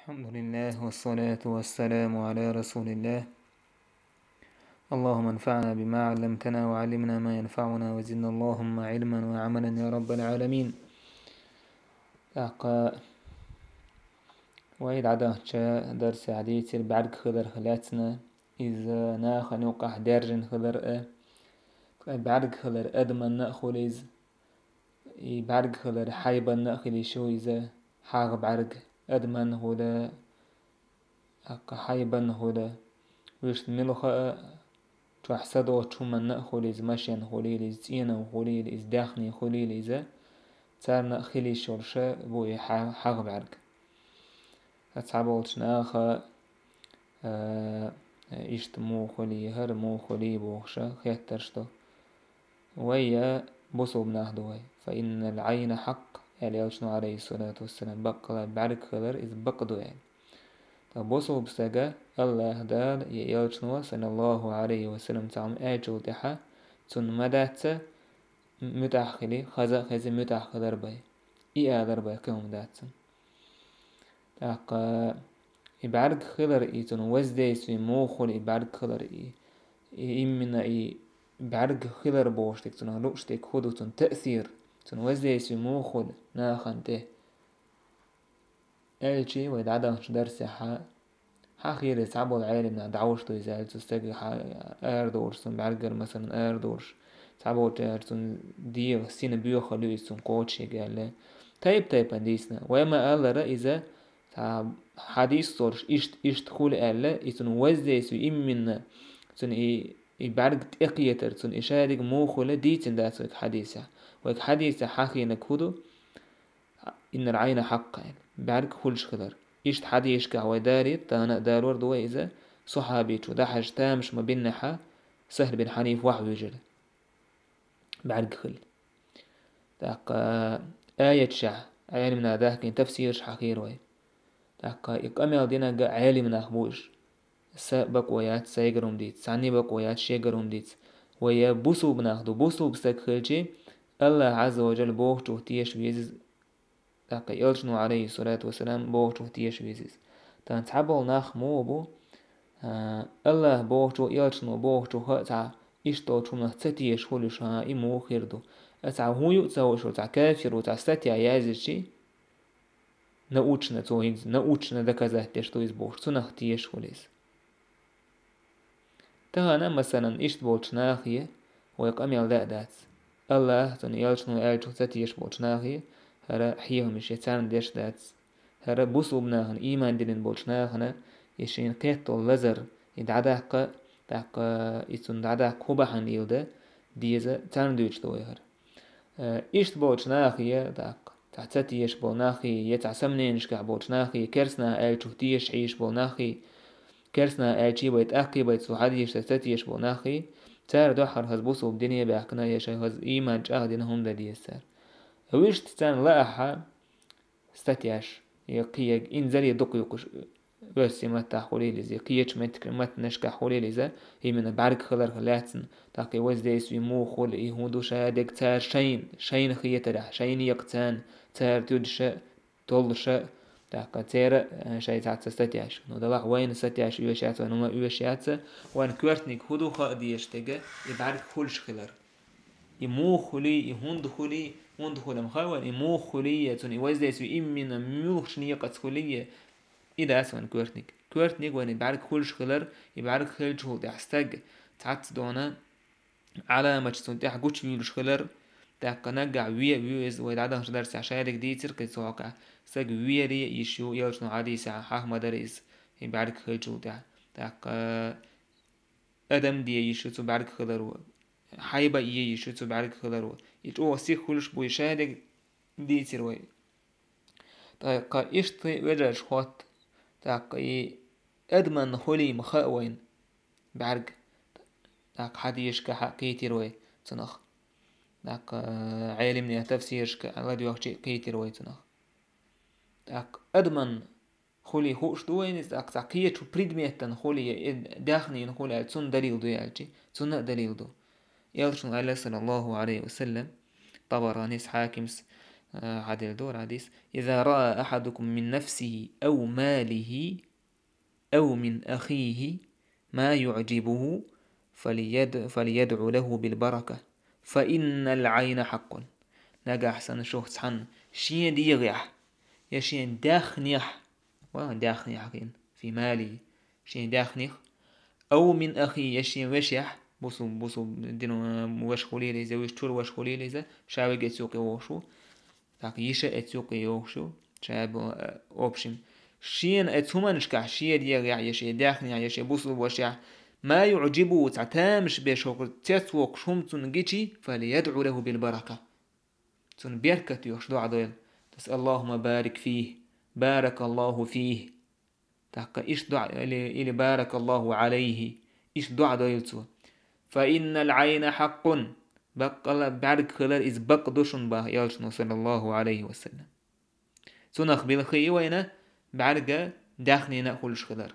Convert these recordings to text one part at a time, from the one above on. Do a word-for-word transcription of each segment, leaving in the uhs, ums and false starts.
الحمد لله والصلاة والسلام على رسول الله. اللهم انفعنا بما علمتنا وعلمنا ما ينفعنا وزدنا اللهم علما وعملا يا رب العالمين. ТӀаккха вай дӀадаханчу дарсехь дийцира бӀаьрг хиларх лаьцна, иза нахана юкъахь даьржина хилар а, ткъа бӀаьрг хилар адаманна а хуьлу иза, и бӀаьрг хилар хьайбанна а хила йиш ю иза, хьагӀ бӀаьрг, адаманна хуьлу, тӀаккха хьайбанна хуьлу, вуьшта муьлхха а чохь са доцучу хӀуманна а хуьлу иза, машен хуьлийла иза, цӀенош хуьлийла иза, даьхни хуьлийла иза, царна а хила йиш йолуш бу и хьа-, хьагӀ бӀаьрг. Цхьаболчу наха, а, иштта муха хуьлий, хӀара муха хуьлий бохуш хеттарш ду. Вай я бусулба нах ду вай. «Фа иннал Ӏайна хьакъ», аьлла элчано, Ӏалайхиссалату вассалам, баккъала бӀаьрг хилар иза бакъ ду аьлла. Ткъа бусулба стага АллахӀ Дала я элчано, саллаллаху Ӏалайхи ва саллам, цхьа хӀума аьллачул тӀаьхьа цунна ма дац муьтӀахь хили, хаза а хеза муьтӀахь хилар бай. И алар бай кхин хӀума дац цунна. ТӀаккха и бӀаьрг хилар, и цунна воздействие муха хуьлу и бӀаьрг хилар, и, и именно и бӀаьрг хилар бохуш дерг, цунах лууш дерг хӀун ду, цунна таъсир, цунна воздействие муха хуьлу нахана тӀе. Аьлчи вай дӀадаханчу дарсехьа, хьан хир иза цхьаболу Ӏелимна дӀовш ду иза аьлла, цу стага хьан арадолуш, цунна бӀаьргара, масалан, арадолуш, цхьаболчара цунна дегӀан сина боьха ю иза, цунна кхочушъерг аьлла. Тайп-тайпана дийцина. Вай ма-аллара, иза цхьа хьадис долуш, иштта, иштта хуьлу аьлла, и цунна воздействие именно, цунна и, и бӀаьрг тӀекхетар, цунна и шадерг муха хуьлу дийцина дац вайга хьадисехь. Вайга хьадисехь хьан хинарг хӀун ду? «Иннал Ӏайна хьакъ», аьлла, бӀаьрг хуьлуш хилар. Иштта хьадисашкахь вай далийта, тахана а далор ду вай иза, сахьабичо дӀахьажа тамаш ма биннехьа, Сахьл бин Хьаниф вахьа вуьйжира. БӀаьрг хила. ТӀаккха аяташкахь Ӏелимна дахкийна тафсираш хьахийра вай. ТӀаккха и къамел динарг а Ӏелим нах бу уьш. Сан бакъо яц сайгара хӀума дийца, цхьанне бакъо яц шегара хӀума дийца. Вай я бусулба нах ду, бусулба стаг хилчи, АллахӀ Ӏазза ва Жалла бохучух теша веза иза, тӀаккха элчано, Ӏалайхиссалату вассалам, бохучух теша веза иза. Тахана цхьаболу нах муха бу, а, АллахӀ бохучух, элчано бохучух а цхьа иштта долчу хӀуманах ца теша хуьлуш, а, и муха хир ду. А цхьа хӀун ю а ца хууш волу цхьа кафир ву, цхьа статья яздичи, научно, цо хӀинца научно доказать деш ду иза бохуш, цунах теша хуьлу иза. Тахана, масалан, иштта болчу нахе вай къамел дан а дац. АллахӀ, цуьнан элчано аьллачух ца теша болчу нахе хӀара хьехамаш я царна деш дац. ХӀара бусулба нахана, ийман диллина болчу нахана и шайна кхетталла лазар, и дӀадаккха, тӀаккха и цунна дӀадаккха хӀун бахьана йилла дан деза, царна дуьйцуш ду вай хӀара. Э, иштта болчу нахе, тӀаккха, цхьа ца теша болу нахе, я цхьа сомненишкахь болчу нахе, керстанаха аьллачух теша хьийзаш болу нахе, керстанаха аьллачий бай, тӀаккхий бай, цу хьадисашца ца теша болу нахе, цара дуьххьара хаза бусулба дине а баьхкина, я шайн хаза ийман чӀагӀдина хӀума дан деза цара. Вуьшта царна лаахьа, статьяш, я кхиерг, инзаре дукха юкъуш, оьрсийн маттахь хуьлийла иза, я кхечу меттиг-, маттанашкахь хуьлийла иза, именно бӀаьрг хиларх лаьцна, тӀаккха и воздействие муха хуьлу, и хӀун ду шадерг цара шайна, шайна хетарехь, шайна екъа царна, цара туьдуша, толлуша, тӀаккха церан, э, шайн цхьацца статьяш. Ну, делахь вайна статьяш оьшуш яц, вайна хӀума оьшуш яц, вайна коьртаниг хӀун ду хаа дезаш дерг, и бӀаьрг хуьлуш хилар. И муха хуьлий, и хӀунда хуьлий, хӀунда хуьлу-м хаьа вайна, и муха хуьлий, я цуьнан и воздействие именно муьлхачу некъаца хуьлий, я и дац вайна коьртаниг. Коьртаниг вайна и бӀаьрг хуьлуш хилар, и бӀаьрг хилчул тӀаьхьа стаг цхьацца дона Ӏаламаташ цунна тӀехь гучувуьйлуш хилар, тӀаккха наггахь ве а вуьйу иза, вай дӀадаханчу дарсехь шадерг дийцира кхин цу хьокъехь, стаг вер а йиш ю, элчано хьадисехь хьахма дара иза, и бӀаьрг хилчул тӀаьхьа. ТӀаккха адам де йиш ю цу бӀаьрг хиларо, хьайба е йиш ю цу бӀаьрг хиларо. И чӀогӀа сиха хуьлуш буй шадерг дийцира вай. ТӀаккха иштта вежарш хӀотта, тӀаккха и адаманна хуьлий ма хаьа вайна бӀаьрг. ТӀаккха хьадисашкахь кхийтира вай цунах. ТӀаккха Ӏелимнех тафсирашка ладоьгӀчи кхийтира вай цунах. ТӀаккха адаманна хуьлий хууш ду вайна иза, тӀаккха цхьа кхечу предметан хуьлий, я и даьхнина хуьлий аьлла, цунна далил дуй аьлчи, цунна а далил ду. Элчано аьлла, саллаллаху Ӏалайхи ва саллам, Табаранис, Хьакимс, Э, хьадел дора хьадис: «إذا رأى أحدكم من نفسه أو ماله أو من أخيه ما يعجبه فليد-، فليدع له بالبركة، فإن العين حق». Нагахь санна шух цхьанна шен дегӀехь, я шен даьхнехь, ва, даьхнехь хин, في ماله, шен даьхнех, أو من أخيه, я шен вешехь, бусул, бусул дин, э, веш хулийла иза, вуьш чур веш хулийла иза, ша вега эцу юкъе вогӀуш ву. Так, йиша эцу юкъе йогӀуш ю, ша бу, э, общем. Шена эцу хӀуманашкахь, шен дегӀехь, я шен даьхнехь, я шен бусул вешехь, ما يعجبه, цхьа тамаш беш хӀокху цец воккхуш хӀума цунна гичи, فليدع له بالبركة. Цунна беркат йохуш доӀа дойла. Тас: اللهم بارك فيه، بارك الله فيه. ТӀаккха иштта доӀа, или, или بارك الله عليه, иштта доӀа дойла цо. فإن العين حق, баккъала бӀаьрг хилар иза бакъ ду шуна баха элчано, صلى الله عليه وسلم. Цунах билхий вайна бӀаьрга даьхнина а хуьлуш хилар.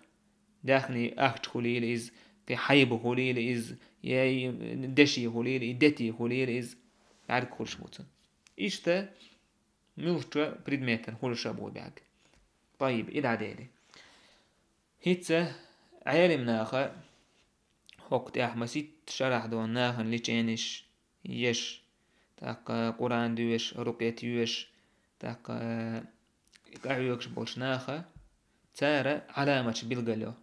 Даьхни ахча хуьлийла иза, кхин хьайба хуьлийла иза, я и деши хуьлийла, и дети хуьлийла иза, бӀаьрг хуьлуш бу цунна. Иштта муьлххачу предметан хуьлуш а бу бӀаьрг. ТӀайиб, и дӀадели. ХӀинца Ӏелим наха хӀокху тӀехь масийтта шарахь дона нахана леченеш еш, тӀаккха Къуръан доьшуш, рукъет йоьшуш, тӀаккха къахьоьгуш болчу наха, цара Ӏаламаташ билгало.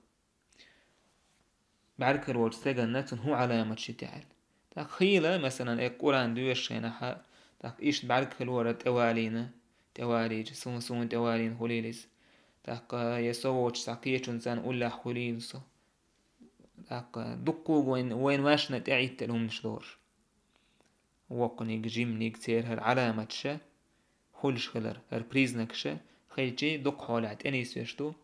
БӀаьрг хир волчу стеганна цунна хӀун Ӏаламаташ ю те аьлла. ТӀаккха хийла, масалан, э, Къуръан доьшучу хенахь, тӀаккха иштта бӀаьрг хилора тӀевалийна, тӀевалийча, суна, суна тӀевалийна хуьлийла иза. ТӀаккха я со воцуш цхьа кхечунна царна уллехь хуьлийла со. ТӀаккха дуккхуг вайн, вайн ваьшна тӀеӀиттина хӀуманаш дора. Воккханиг, жиманиг, церан хӀара Ӏаламаташа хуьлуш хилар, хӀара признакаша хилчий, дукха хьолехь тӀенисвеш ду,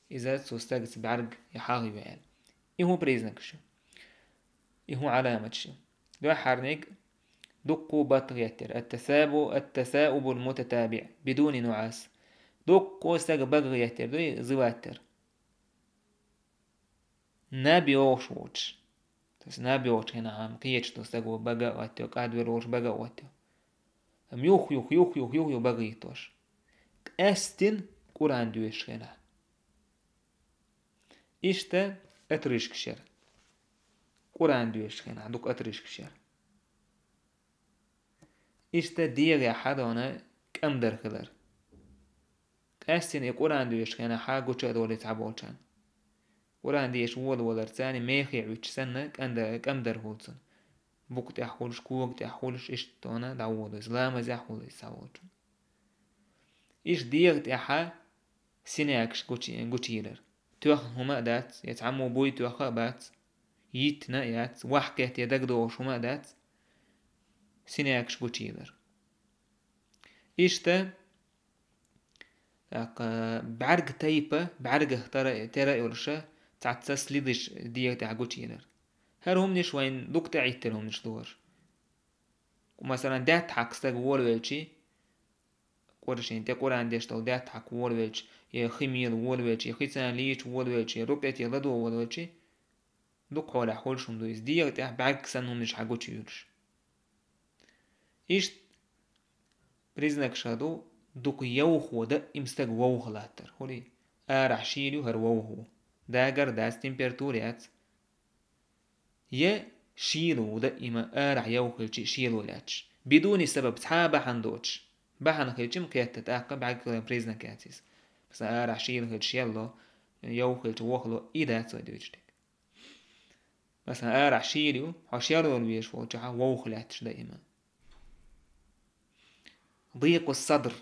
иза цу стагаца бӀаьрг я хьагӀ ю аьлла. И хӀун признакаш ю? И хӀун Ӏаламаташ ю? Дуьххьарниг дуккхо батта гӀеттар, التثاب-، التثاؤب المتتابع بدون نعاس. Дуккхо стага бага гӀеттар дуй, зиваттар. Наб йогӀуш воцуш. Тас наб йогӀучу хенахь ам кхечу ду стага бага а оттайо, кӀадвер волуш бага а оттайо. Ам юх-юх, юх-юх, юх-юх бага йиттош. Къаьстина Къуръан доьшуш хенахь. Иштта отрыжкаш яра. Къуръан доьшуш хенахь дукха отрыжкаш яра. Иштта дегӀехь хьадона кӀамдар хилар. Къаьстина и Къуръан доьшуш хенахь гуча а долий цхьаболчарна. Къуръан деша волавалар царна мехе Ӏуьттуш санна кӀанда-, кӀамдар хуьлу цунна. Букъа тӀехь хуьлуш, кога тӀехь хуьлуш, иштта тхуна дӀаволу иза, ламазехь хуьлу иза цхьаволчунна. Иштта дегӀа тӀехь синякаш гучи-, гучуйилар. Тоьхна хӀума а дац, я цхьаммо буй тоьхна а бац, йиттина а яц, вахкхетта я дагадогӀуш хӀума а дац, синякаш гучуйилар. Иштта, тӀаккха, бӀаьрг тайпа, бӀаьргах тера, тера а йолуша, цхьацца следыш дегӀа тӀехь гучуйилар. ХӀара хӀуманаш вайн дукха тӀеӀиттина хӀуманаш дора. Масалан, даьтта хьакха стаг волавелчий, къуршийн тӀе Къуръан деш долу даьтта хьакха волавелча, я хи мела волавелча, я хи царна лийча волавелча, я рукъете ладо волавелча, дукха хьолехь хуьлуш хӀума ду иза, дегӀа тӀехь бӀаьрг санна хӀуманаш хьагучуйуьйлуш. Иштта признакаш а ду, дукха йовхо, даим стаг вовха латтар. ХӀури, арахь шийла ю хӀара вовхо. Дагар дац, температура яц. Я шийла ву даима, арахь йовха хилчий шийла ву лаьтташ. Бидуни сабаб, цхьа а бахьана доцуш. Бахьана хилча-м кхетта тӀаккха бӀаьрг хиларан признак яц иза. Масалан, арахь шийла хилча шелло, йовха хилча вохло, и дац вай дуьйцуш дерг. Масалан, арахь шийла ю, хьо шелло везаш волчохь вовха лаьтташ даима. Дийкъу садр.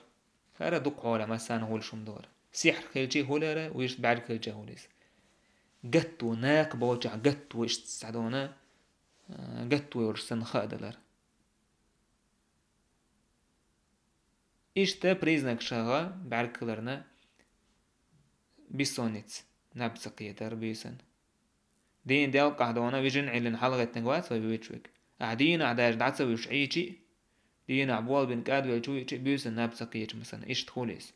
ХӀара дукха хьолехь массарна хуьлуш хӀума дора. Сихьр хилчий хуьлура, вуьшта бӀаьрг хилча хуьлу иза. Гатто, накха болчохь гатто иштта схьадона, а, гатто йолуш санна хаа далар. Иштта признакашха бӀаьрг хиларна бессонница, наб ца кхетар буьйсанна. Дийна делкъахь дона вижина Ӏиллина хьалагӀеттинарг вац вай вуьйцуш верг. Ахьа дийнахь даже дӀа ца вуьйш Ӏийчи, дийнахь болх бина кӀадвелча вуьйчи, буьйсанна наб ца кхеча, масалан, иштта хуьлу иза.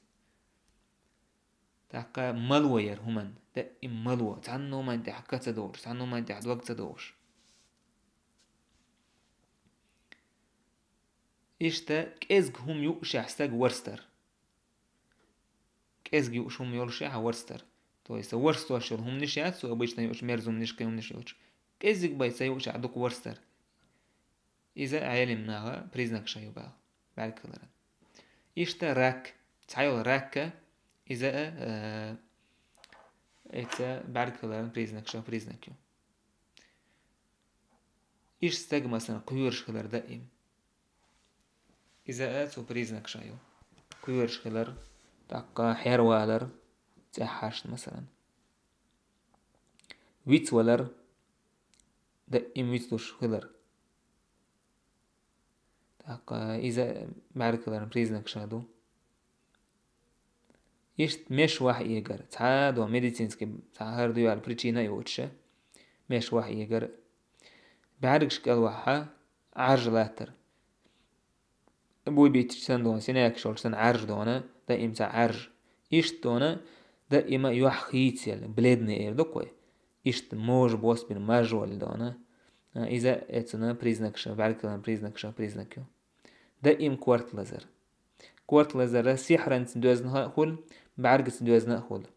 ТӀаккха мало яра хӀуманна, даим мало, цхьанна хӀуманна тӀехь ка ца догӀуш, цхьанна хӀуманна тӀехь дог ца догӀуш. Иштта кӀезиг хӀума юушехь стаг варстар. КӀезиг юуш хӀума йолушехь варстар. То есть варстош йолу хӀуманаш яц, цу обычно юучу мерза хӀуманаш, кхин хӀуманаш йолчу. КӀезиг бай ца юушехь дукха варстар. Иза Ӏелим наха признакаш ю баха, бӀаьрг хиларан. Иштта рак. Цхьайолу ракка иза а, э, эца бӀаьрг хиларан признакаш, признак ю. Иштта стаг, масалан, кхоьруш хилар даим. Иза а цу признакаш ю. Кхоьруш хилар, тӀаккха хьервалар, цӀеххьашна, масалан. Вицвалар, даим вицлуш хилар. ТӀаккха иза бӀаьрг хиларан признакаш ду. Иштта меш вахь эгар, цхьа а до медицинский, цхьа хӀара дуьйла причина а йоцуша, меш вахь эгар. БӀаьргаш кӀел вахьа, Ӏаржа латтар. Буй биттича санна дона, синякаш йолчу санна Ӏаржа дона, даим цхьа Ӏаржа. Иштта дона, даима юьхь хийцаелла, бледный эр ду-кх вай. Иштта можа бос бина мажвалла дона. А, иза эцуна признакаш, бӀаьрг хиларан признакаш, признак ю. Даим корта лазар. Корта лазар сихьранца доьзна а хуьлу, бӀаьргаца доьзна а хуьлу.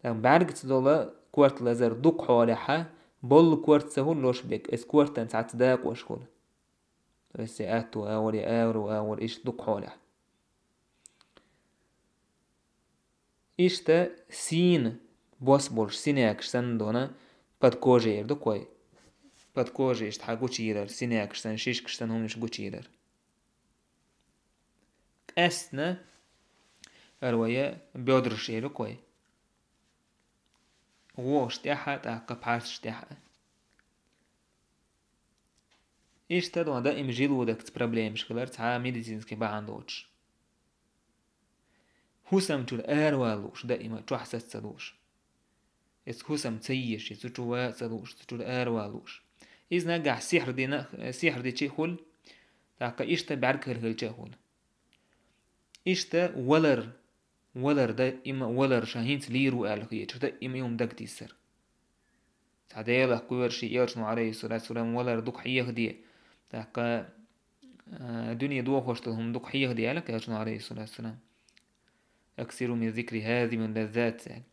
ТӀаккха бӀаьргаца долу корта лазар дукха хьолехьа, боллу корта ца хуьлу лош бекъ, эс кортан цхьацца дакъош хуьлу. То есть атто агӀор я аьрру агӀор, иштта дукха хьолехь. Иштта сийна бос болуш синякаш санна дона, под кожей эр ду-кх вай. Под кожей иштта хьан гучуйийрар, синякаш санна, шишкаш санна хӀуманаш гучуйийрар. Къаьстина, ара вай бёдраш эр ду-кх вай. ГӀош тӀехьа, тӀаккха пхьарсаш тӀехьа. Иштта дона даим желудокца проблемаш хилар, цхьа медицинский бахьана доцуш. ХӀусам чуьра аравала лууш, даима чохь саца ца лууш. Эс хӀусам ца езаш, цу чу ван а ца лууш, цу чуьра аравала лууш. Иза нагахь сихьр дина, сихьр дичи а хуьлу, тӀаккха иштта бӀаьрг хила хилча а хуьлу. Иштта валар, валар даима валар ша хӀинца лийр ву аьлла хеташ, даима и хӀума дагтийсар. Цхьа Делах кхоьруш и элчано, алейхиссалату вассалам, валар дукха хьехаде. ТӀаккха, а, дуьне дохош долу хӀума дукха хьехаде аьлла элчано, алейхиссалату вассалам. «Аксиру мин зикри хазимин лаззат», аьлла.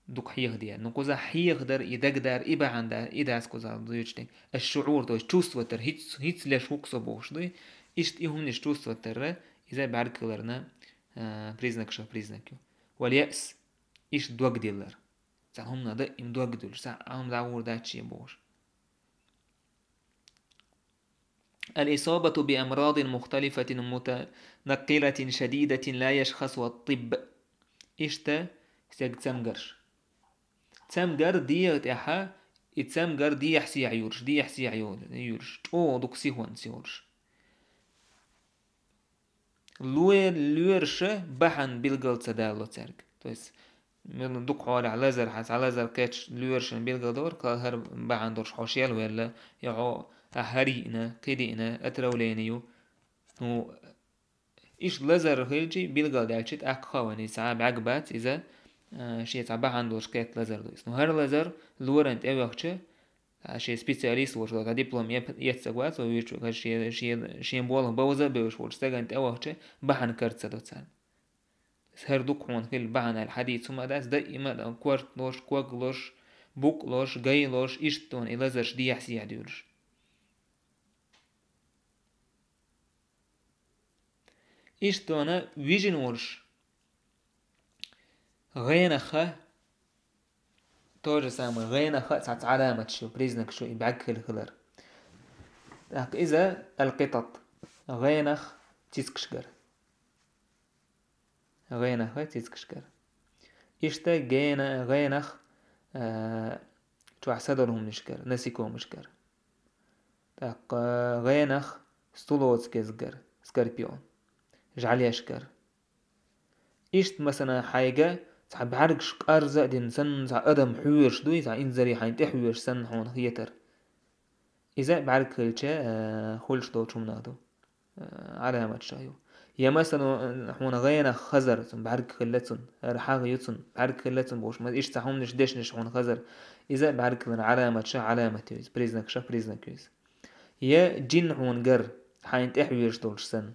Дукха хьехаде. Ну, кхузахь хьехадар, и дагадар, и бахьана дар, и дац кхузахь дуьйцуш дерг. Аш-шугӀур, то есть чувствовать дар, хӀинца, хӀинца леш ву-кх со бохуш дуй. Иштта и хӀуманаш чувствовать дар, иза бӀаьрг хиларна, а, признакашах признак ю. Вал яъс, иштта дог диллар. Цхьана хӀуманах даим дог дуьллуш, цхьа а хӀума дӀагӀур дац шен бохуш. الإصابة بأمراض مختلفة متنقلة شديدة لا يشخصها الطب. Иштта стеган цамгарш. Цамгар дегӀа тӀехьа, и цамгар дехьа-сехьа юьрш, дехьа-сехьа йо-, юьрш, чӀогӀа дукха сихонца йолуш. Лоь-, лоьраша бахьана билгал ца далало цаьрга. То есть, мила дукха хьолехь лазар, хьан цхьа лазар кхеташ лоьрашна билгал дора, кхал хӀара бахьана долуш хьо шел велла, я хьо ахь хӀара йиъна, кхидӀа йиъна, отравление ю. Ну, иштта лазар хилчи, билгал даьлчи, тӀаккха хаьа вайна иза цхьа а бӀаьрг бац, иза, а, шен цхьа бахьана долуш кхетта лазар ду иза. Ну, хӀара лазар лоран тӀевахча, а, шен специалист волуш, цхьа диплом эп-, эццаг вац, вуьйцу, шен, шен, шен болх бовза а бевзаш волчу стагана тӀевахча, бахьана кара ца до царна. ХӀара дукха хьуна хилла бахьана аьлла хьадийца хӀума а дац, даима а дан, корта лош, ког лош, букъ лош, гай лош, иштта ван и лазарш дехьа-сехьа дуьйлуш. Иштта вана вижина волуш гӀенах а, то же самое, гӀенах а цхьа, цхьа Ӏаламаташ ю, признакаш ю и бӀаьрг хила хилар. ТӀаккха иза алкъитат, гӀенах цицкашкара. ГӀенах а цицкашкара. Иштта гена, гӀенах, а, чохь са долу хӀуманашкара, насекомышкара. ТӀаккха гӀенах стулоца кезгара, скорпион, жӀаьлешкара. Иштта, масала, хьайга цхьа бӀаьргаш къарза а дина санна, цхьа адам хьоьруш дуй, цхьа инзаре хьайна тӀе хьоьруш санна хьуна хетар. Иза бӀаьрг хилча, а, хуьлуш долчу хӀуманах ду. Ӏаламаташ ю. Я, масала, хьуна гӀенах хазар, цунна бӀаьрг хилла цунна, хӀара хьагӀ ю цунна, бӀаьрг хилла цунна бохуш, ма иштта цхьа хӀуманаш, дешнаш хьуна хазар. Иза бӀаьрг хиларан Ӏаламаташ, Ӏаламат ю иза, признакаш, признак ю иза. Я джин хьуна гар, хьайна тӀехьа вуьйш долуш санна.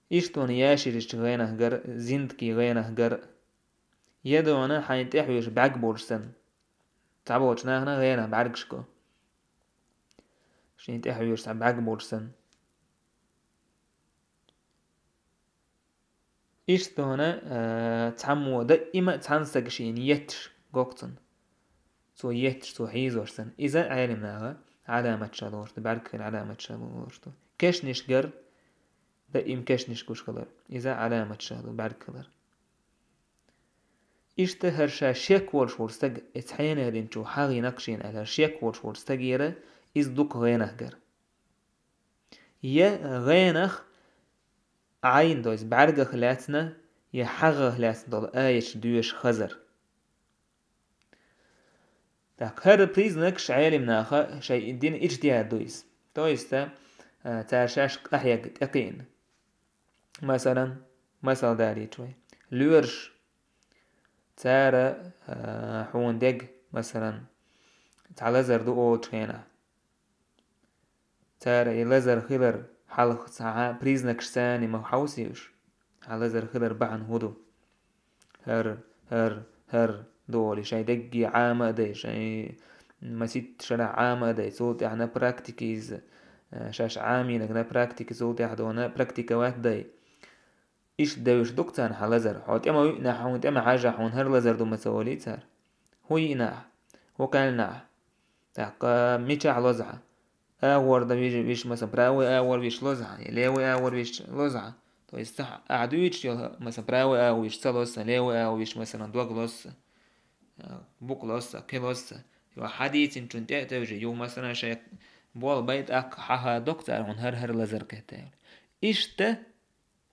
Иштта ван яширчу гӀенах гар, зиндакий гӀенах гар, я дона хьайна тӀехьа вуьйш бӀаьрг болуш санна. Цхьаболчу нахана гӀенах бӀаьргаш го. Шен тӀехьа вуьйш цхьа бӀаьрг болуш санна. Иштта дона, а, цхьаммо даима а цхьана стага шена етташ го-кх цунна. Цо етташ, цо хьийзош санна. Иза Ӏеламнаха Ӏаламаташ лоруш ду, бӀаьрг хилар Ӏаламаташ лоруш ду. Кешнаш гар, даим кешнаш гуш хилар. Иза Ӏаламаташ ду, бӀаьрг хилар. Иштта хӀара ша шек волуш волу стаг, и цхьенех динчу хьагӀийнакх шена аьлла, хӀара шек волуш волу стагера, иза дукха гӀенах гар. Я гӀенах Ӏайн, то есть бӀаьргах лаьцна, я хьагӀах лаьцна долу аяташ доьшуш хазар. Так, хӀара признакаш Ӏеламнаха шайн дина иштта яр ду иза. То есть, а, цара шаьш къахьега тӀекхиъна. Масалан, масал далийча вай. Лоьраш, цара, а, хьуна дег, масалан, цхьа лазар ду олучу хенахь. Цара и лазар хилар хьалха цхьа признакаш царна ма хьовсийша. Хьан лазар хилар бахьана хӀун ду? ХӀара, хӀара, хӀара ду олий, шайн дегге Ӏама а дай, шайн маситта шарахь Ӏама а дай, цул тӀаьхьа на практике иза, шаьш Ӏамийнарг на практике цул тӀаьхьа дона практиковать дай. Иштта девзаш ду-кх царна хьан лазар. Хьо тӀе ма виънехь, хьуна тӀе ма хьаьжжахь, хьуна хӀара лазар ду ма ца олий цара. ХӀун йиъна ахь? ХӀун кхаьллина ахь? ТӀаккха мичахь лоза хьан? АгӀор дан виш, виш, масалан, правый агӀор виш лоза хьан, я левый агӀор виш лоза хьан? То есть, ахь дуьйцуш йолу, масалан, правый агӀо виш ца лоза сан, левый агӀо виш, масалан, дог лоза сан, букъ лоза сан, кхин лоза сан. Юха хьан дийцинчунна тӀе а тевжий, юха, масалан, шайн болх бай, тӀаккха хьан хадо-кх цара хьуна хӀара-хӀара лазар кхетта аьлла. Иштта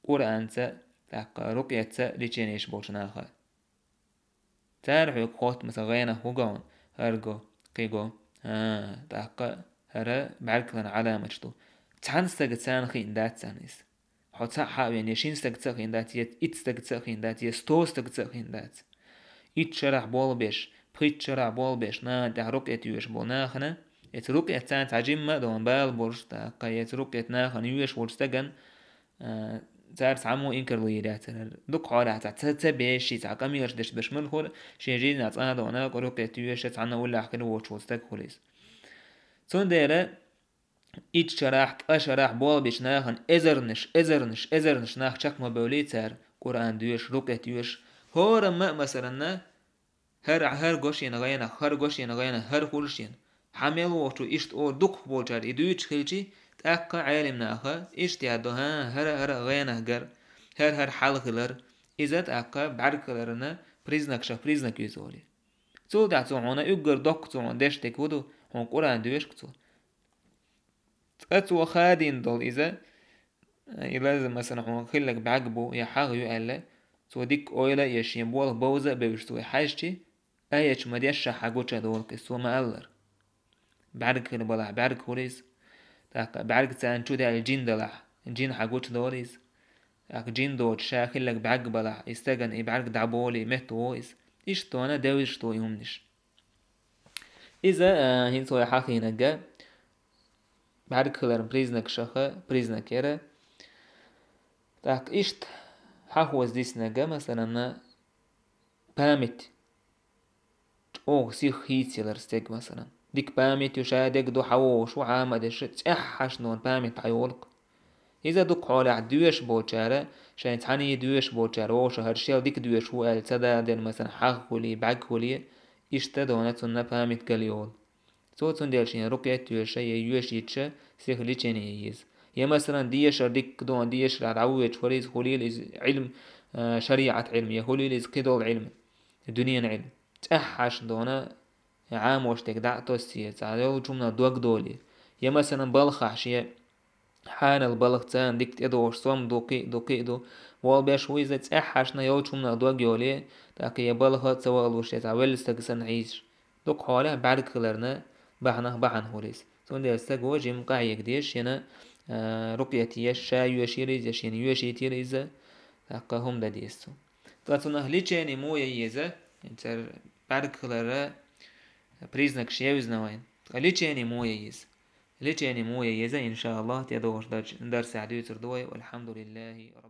Къуръанца, тӀаккха рукъетца лечени йеш болчу наха. Цара хьоьга хотту, масалан, гӀенах хӀун го хьуна, хӀара го, кхин го, а, тӀаккха хӀара бӀаьрг хиларан Ӏаламаташ ду. Цхьана стага царна хиъна дац царна иза. Хьо цхьаъ хьа а веана, я шина стага ца а хиъна дац, я итт стага ца а хиъна дац, я сто стага ца а хиъна дац. Итт шарахь болх беш, пхийтта шарахь болх беш, нахана тӀехь рукъет йоьшуш болу нахана, эца рукъет царна цхьа жимма а дона бала болуш, тӀаккха эца рукъет нахана йоьшуш волчу стагана, а, цара цхьаммо инкарло йийр яцара. Дукха хьолахь цхьа ца, ца беш, ши цхьа къамелаш деш берш мила хуьлу, шен жизнь цкъа а дона рукъет йоьшуш цхьанна уллехь хир воцуш волу стаг хуьлу иза. Цундела итт шарахь, ткъа шарахь болх бечу нахана эзарнаш, эзарнаш, эзарнаш нах чекх ма бевлий цара, Къуръан доьшуш, рукъет йоьшуш. ХӀорамма а, масаланна, хӀара, хӀара го шена гӀенах, хӀара го шена гӀенах, хӀара хуьлу шена. Хьан мел вохучу иштта олу дукхахболчара и дуьйцуш хилчи, тӀаккха Ӏелимнаха иштта яр ду, хӀан, хӀара, хӀара гӀенах гар, хӀара, хӀара хьал хилар. Иза тӀаккха бӀаьрг хиларна признакшах признак ю иза олий. Цул тӀаьхьа цо хьуна уггар доккха цо хьуна деш дерг хӀун ду, хьуна Къуръан доьшуш-кх цо. Ткъа цо хадийна долу иза, и лазар, масалан, хьуна хилларг бӀаьрг бу я хьагӀ ю аьлла, цо дикка ойла а еш, шен болх бовза а бевзаш цо и хьаьжчи, аяташ ма дешшехь хьан гуча долу-кх иза, цо ма-аллара. БӀаьрг хила балахь бӀаьрг хуьлу иза, тӀаккха бӀаьрг царна чу даьлла жин далахь, жин хьан гуча долу иза. ТӀаккха жин доцуш ша хилларг бӀаьрг балахь, и стагана и бӀаьрг дӀаболий, метта вогӀу иза. Иштта вана девзаш ду и хӀуманаш. Иза, а, хӀинца вай хьахийнарг бӀаьрг хиларан признакшаха признак яра. ТӀаккха иштта хьахоза диснарг, масалан, память. ЧӀогӀа сиха хийцаялар стеган, масалан. Дика память ю, ша дерг ду, хьан вогӀуш ву, Ӏама а деш, цӀеххьашна дона память дӀайолу-кх. Иза дукха хьолехь доьшуш болчара, шайн цхьаьний доьшуш болчара, вовша хӀара шел дика доьшуш ву аьлла ца даден, масалан, хьагӀ хуьлий, бӀаьрг хуьлий, иштта дона цунна память галйолу. Цо цундела шена рукъет йоьша я йоьшийча сиха лечени ян еза. Я, масалан, дешар дикка дона, дешарахь дӀавоьдуш вара иза, хуьлийла иза Ӏилм, а, шариӀат Ӏилм, я хуьлийла иза кхидолу Ӏилм, дуьненан Ӏилм. ЦӀеххьашна дона Ӏамош дерг дӀа а тоссий, цхьа йолчу хӀуманах дог долий. Я, масалан, балхахь шен хьанал балха царна дика тӀедогӀуш, сом ду, кхин а ду, кхин а ду. Болх беш ву иза, цӀеххьашна йолчу хӀуманах дог йолий, тӀаккха я балха а ца валуш, я цхьа велла стаг санна хьийзаш. Дукха хьолехь бӀаьрг хиларна бахьанах бахьана хуьлу иза. Цундела стага жимма къахьега деза шена, а, рукъет еш, ша йоьшийла иза, шена йоьшийтийла иза, тӀаккха хӀума дан деза цо. Ткъа цунах лечени муха ян еза, цара бӀаьрг хиларан признакаш евзина вайна. Ткъа лечени муха ян еза? Лечение мо я еза, иншааллах, тӀадогӀуш дарсехь дуьйцур ду вай. Валхьамдулиллахи раббил